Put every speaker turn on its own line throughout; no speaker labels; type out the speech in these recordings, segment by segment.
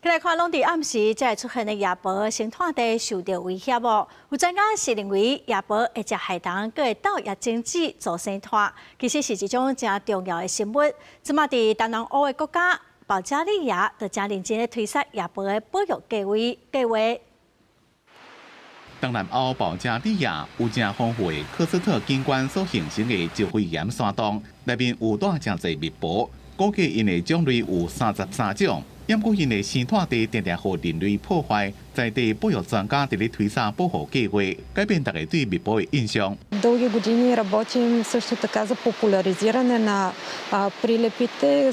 來看，攏佇暗時才會出現的夜蟒生態地受著威脅哦。有專家是認為夜蟒會食害蟲，閣會鬥葉精子做生湠，其實是一種誠重要的生物。這馬佇東南歐的國家保加利亞，就誠認真咧推捒夜蟒的保育計劃計劃。
東南歐保加利亞有誠豐富的喀斯特景觀所形成的石灰岩山洞，內面有蹛誠濟蜜蟒，估計𪜶的種類有33種。毋過𪜶的生態地定定予人類破壞，在地保育專家佇咧推捒保護計劃，改變大家對蜜蟒的印象。
Дълги години работим също така за популяризиране на прилепите.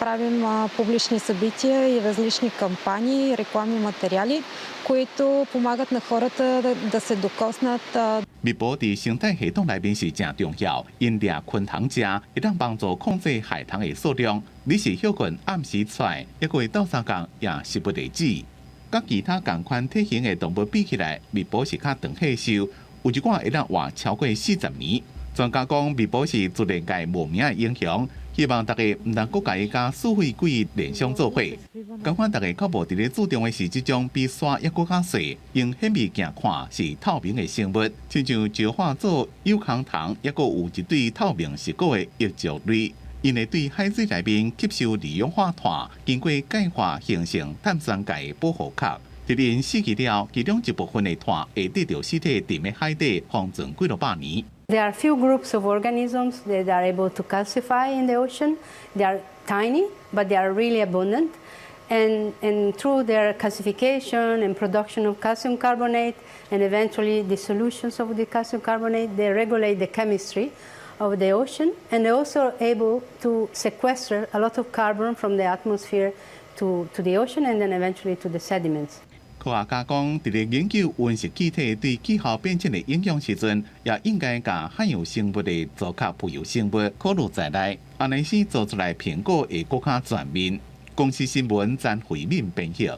Правим публични събития и различни кампании, рекламни материали, които помагат на хората да се докоснат.
蜜蟒佇生態系統內面是誠重要，𪜶掠昆蟲食，會當幫助控制害蟲的數量。你是歇睏暗時出來，抑閣會鬥相共也食不得止。佮其他仝款體型的動物比起來，蜜蟒是較長歲壽，有一寡會當活超過40年。專家講，蜜蟒是自然界無名的英雄，希望大家毋通閣共伊佮死血鬼聯想做伙。仝款大家較無佇咧注重的是這種比沙猶閣較細，用顯微鏡看是透明的生物，親像石化做有空糖，猶閣有一對透明石膏的翼足類。𪜶會對海水內面吸收二氧化碳，經過鈣化形成碳酸鈣的保護殼。佇𪜶死去了，其中一部分的碳會綴著屍體沉佇海底，封存幾落百年。
There are few groups of organisms that are able to calcify in the ocean. They are tiny, but they are really abundant. And through their calcification and production of calcium carbonate and eventually dissolutions of the calcium carbonate, they regulate the chemistry of the ocean, and they're also able to sequester a lot of carbon from the atmosphere to the ocean and then eventually to the sediments.
科學家講，佇咧研究溫室氣體對氣候變遷的影響時陣，也應該共海洋生物的造殼浮游生物考慮在內，按呢先做出來評估會閣較全面。公視新聞詹慧敏編譯。